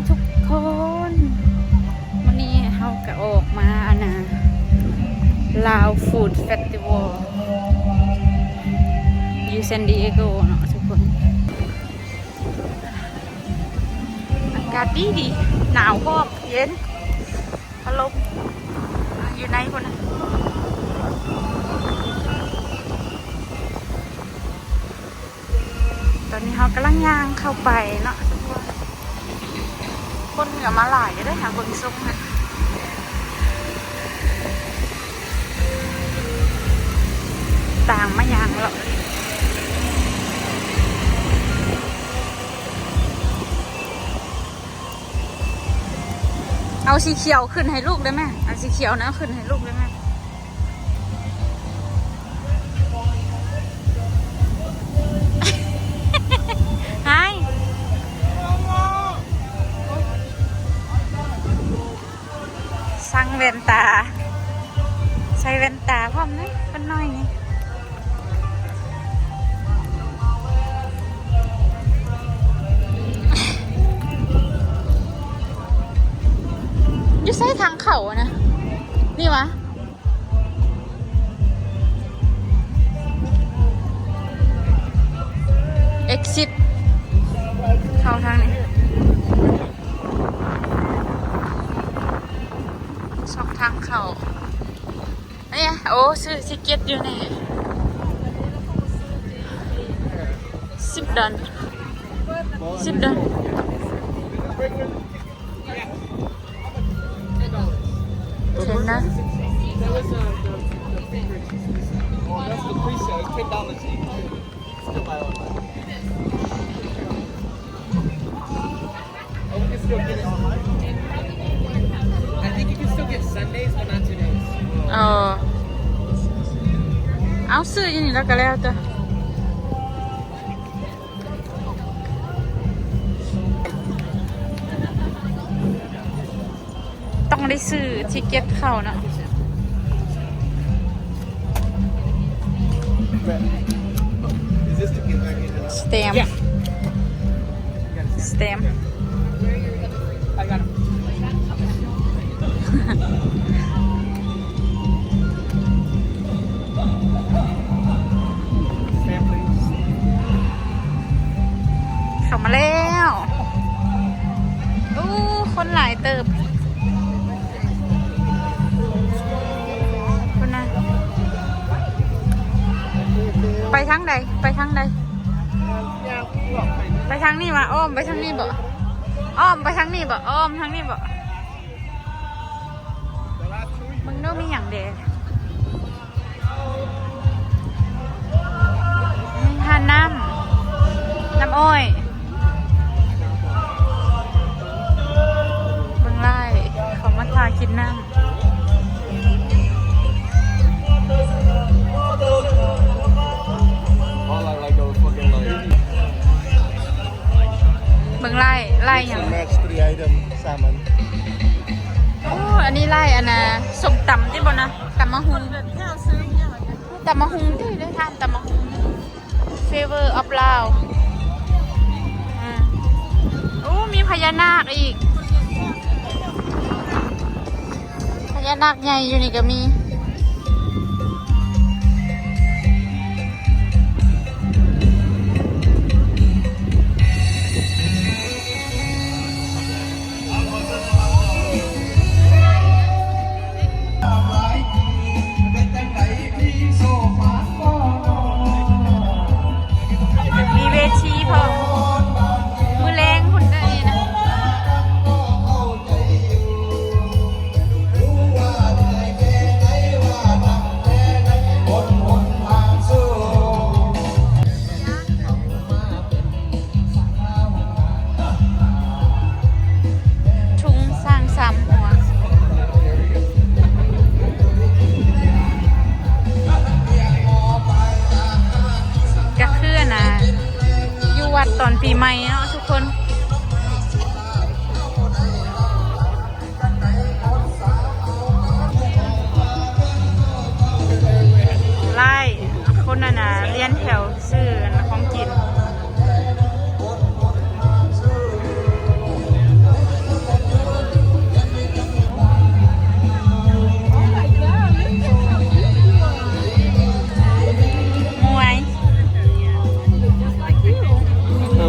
ທຸກຄົນ ມື້ນີ້ເຮົາກະອອກມາອັນນະ Lao Food Festival ຢູ່ San Diego ເນາະທຸກຄົນ. ອາກາດດີດີ ໜາວພ້ອມ ເຢັນ ພັດລົມຢູ່ໃນພຸ້ນນະ. ຕອນນີ້ເຮົາກຳລັງຍ່າງເຂົ້າໄປເນາະທຸກຄົນ. ຄົນກະມາຫຼາຍຢູ່ເດ້ ຫາເບິ່ງຊົງນະ ຕ່າງມາຍ່າງເລາະ. ເອົາສີຂຽວຂຶ້ນໃຫ້ລູກໄດ້ແມ? ເອົາສີຂຽວນະ ເອົາຂຶ້ນໃຫ້ລູກໄດ້ແມ? ຫາຍ ສັ່ງແວ່ນຕາ ໃສ່ແວ່ນຕາພ້ອມເນາະ ຄົນນ້ອຍນີ້. ຢູ່ໃສທາງເຂົ້ານະ? ນີ້ຫວາ? Exit ເຂົ້າທາງນີ້ ຊ່ອງທາງເຂົ້າ. ອັນນີ້ ໂອ້ ຊື້ທິກເກັດຢູ່ນີ້. Sit down. Sit down. ເຫັນນະ. I think you can still get Sundays, but not today. ເອີ ເອົາ ຊື້ຢູ່ນີ້ແລ້ວກະແລ້ວແຕ່. ຕ້ອງໄດ້ຊື້ທິກເກັດເຂົ້າເນາະ. Stamp. Stamp. I got it. ເຂົ້າມາແລ້ວ. ໂອ້ ຄົນຫຼາຍເຕີບ. ພຸ້ນນະ. ໄປທາງໃດ? ໄປທາງໃດ? ໄປທາງນີ້ຫວາ? ອ້ອມໄປທາງນີ້ບໍ? ອ້ອມໄປທາງນີ້ບໍ? ອ້ອມທາງນີ້ບໍ? ເບິ່ງດູມີຫຍັງແດ່. ຮ້ານນ້ຳ ນ້ຳອ້ອຍ. ເບິ່ງຫຼາຍ ເຂົາມາຖ້າກິນນ້ຳ. All I like are fucking like ເບິ່ງຫຼາຍ ຫຼາຍຫຍັງ? Mix and match three item salmon. ໂອ້ ອັນນີ້ຫຼາຍອັນນະ ສົ້ມຕຳຕິບໍ່ນະ? ຕຳໝາກຫຸ່ງ ຕຳໝາກຫຸ່ງຕິ ໄດ້ທານຕຳໝາກຫຸ່ງ. Flavor of Lao. ອາ ໂອ້ ມີພະຍານາກອີກ ພະຍານາກໃຫຍ່ຢູ່ນີ້ກະມີ. ມີເວທີພ້ອມ ມື້ແລງພຸ້ນເດີນີ້ນະ. ທຸງຊ້າງສາມຫົວ ກະຄືອັນນະ ຢູ່ວັດຕອນປີໃໝ່ເນາະທຸກຄົນ. ຫຼາຍຄົນຫັ້ນນະ ລຽນແຖວຊື້ອັນຂອງກິນ.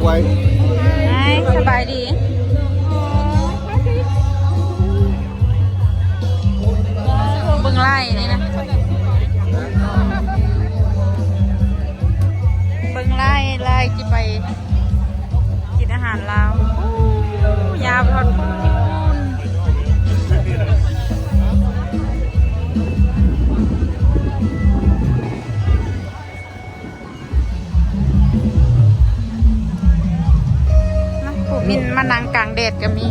ໄວ້ ໄງ ສະບາຍດີ. ໂອ້ ເບິ່ງໄລ່ນີ້ນະ ເບິ່ງໄລ່ ໄລ່ທີ່ໄປ ກິນອາຫານລາວ ໂອ້ ຍາວໄປຮອດພຸ້ນ. ຜູ້ມິນມານັ່ງກາງແດດກໍມີ.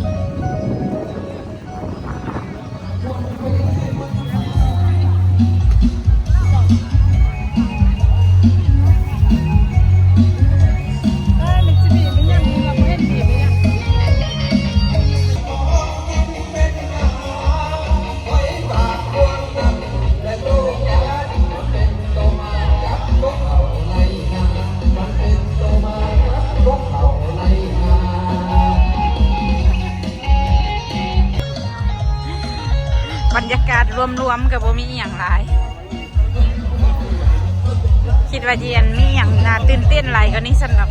ບັນຍາກາດລວມໆ ກໍບໍ່ມີອີ່ຫຍັງຫຼາຍ. ຄິດວ່າຊິອັນມີຫຍັງໜ້າຕື່ນເຕັ້ນຫຼາຍກວ່ານີ້ຊັ້ນດອກ.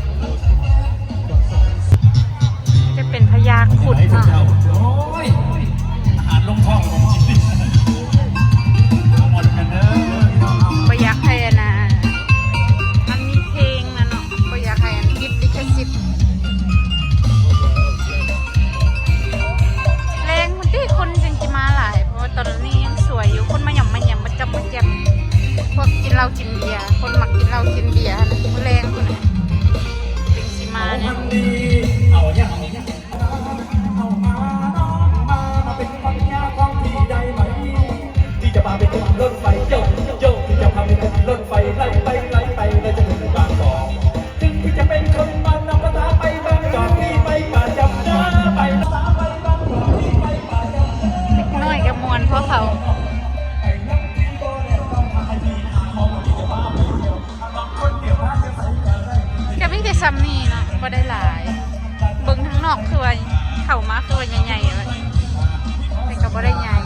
ຈະເປັນພະຍາຂຸດເນາະ. ໂອ້ຍ ອາຫານລົງທ້ອງ ບໍ່ຢາກໃຫ້ອັນນ່າ ມັນມີເພງນະເນາະ ບໍ່ຢາກໃຫ້ອັນຕິດລິຂສິດ. ແລງພຸ້ນຕິ ຄົນຈັ່ງຊິມາຫຼາຍ ເພາະວ່າຕອນນີ້ຍັງສວຍຢູ່ ຄົນມາຫຍ້ຳມາແຫຍ້ມ ມາຈັບມາແຈມ ພວກກິນເຫຼົ້າກິນເບຍ ຄົນມັກກິນເຫຼົ້າກິນເບຍຫັ້ນນະ ມື້ແລງພຸ້ນນະ ຈຶ່ງຊິມາແນ່. ເອົາຫຍັງ ເອົາຫຍັງ ເອົາມາ ເອົາມາ ມາເປັນພັນຍາຂອງພີ່ໄດ້ໄໝ ທີ່ຈະພາໄປຂຶ້ນລົດໄຟ ໂຢ ໂຢ ທີ່ຈະພາໄປຂຶ້ນລົດໄຟ ໄລ່ໄປ ໄລ່ໄປ ແລ້ວຈະເຖິງບາງກອກ. ເດັກນ້ອຍກໍມ່ວນພວກເຂົາ. ກໍມີແຕ່ຊ່ຳນີ້ເນາະ ບໍ່ໄດ້ຫຼາຍ. ເບິ່ງທາງນອກຄືວ່າ ເຂົ້າມາຄືວ່າໃຫຍ່ໆ ແຕ່ກໍບໍ່ໄດ້ໃຫຍ່.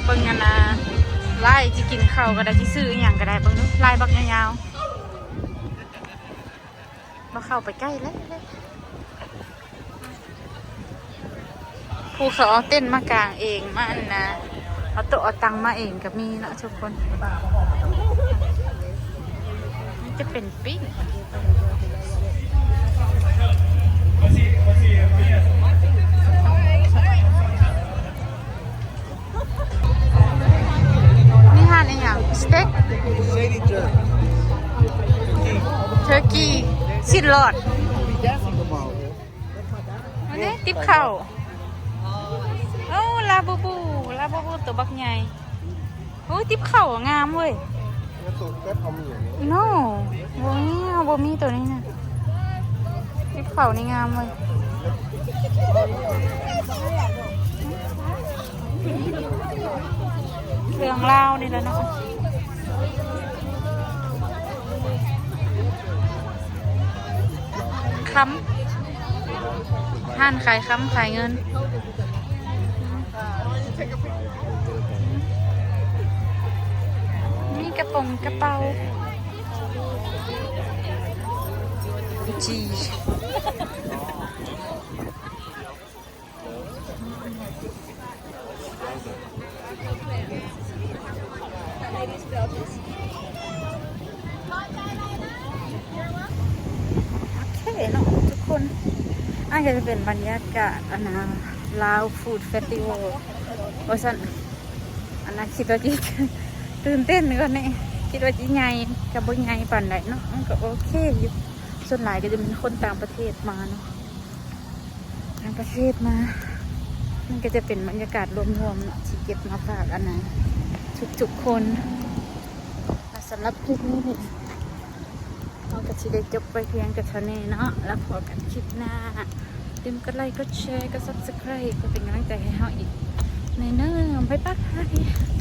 ເບິ່ງອັນນ່າ ລາຍຊິກິນເຂົ້າກໍໄດ້ ຊິຊື້ອີ່ຫຍັງກໍໄດ້. ເບິ່ງດູ ລາຍບັກຍາວໆ ບໍ່ເຂົ້າໄປໃກ້ເລີຍ. ຜູ້ເຂົາເອົາເຕັນມາກາງເອງ ມາອັນນ່າ ເອົາໂຕະເອົາຕັ່ງມາເອງກໍມີເນາະທຸກຄົນ. ມັນຈະເປັນປີ້ງ ນີ້ຮ້ານອີ່ຫຍັງ? ສະເຕັກ? Sadie jerk. Turkey. ຊີ້ນຫຼອດ. ອັນນີ້ຕິບເຂົ້າ. ໂອ້ ລາບູບູ ລາບູບູຕົວບັກໃຫຍ່. ໂອ້ ຕິບເຂົ້າງາມເວີຍ. No ບໍ່ມີ ເຮົາບໍ່ມີຕົວນີ້ນະ. ຕິບເຂົ້ານີ້ງາມເວີຍ. ເຄື່ອງລາວນີ້ແຫຼະເນາະ. ຄຳ ຮ້ານຂາຍຄຳຂາຍເງິນ. ມີກະປົງກະເປົາ Gucci. ໂອເຄເນາະທຸກຄົນ ອັນນີ້ກໍຈະເປັນບັນຍາກາດ ອັນນ່າ Lao Food Festival ວ່າຊັ້ນ. ອັນນ່າ ຄິດວ່າຊິຕື່ນເຕັ້ນກວ່ານີ້ ຄິດວ່າຊິໃຫຍ່ ກໍບໍ່ໃຫຍ່ປານໃດເນາະ ມັນກໍໂອເຄຢູ່. ສ່ວນຫຼາຍກໍຈະເປັນຄົນຕ່າງປະເທດມາເນາະ. ຕ່າງປະເທດມາ ມັນກໍຈະເປັນບັນຍາກາດລວມໆເນາະ ທີ່ເກັບມາຝາກອັນນ່າ ທຸກໆຄົນ. ແລະ ສຳລັບຄລິບນີ້ ເຮົາກໍຊິໄດ້ຈົບໄວ້ພຽງແຕ່ເທົ່ານີ້ເນາະ ແລ້ວພໍ້ກັນຄລິບໜ້າ. ຢ່າລືມກົດໄລ ກົດແຊ ກົດ Subscribe ເພື່ອເປັນກຳລັງໃຈໃຫ້ເຮົາອີກແນ່ເນີ. ບາຍບາຍ.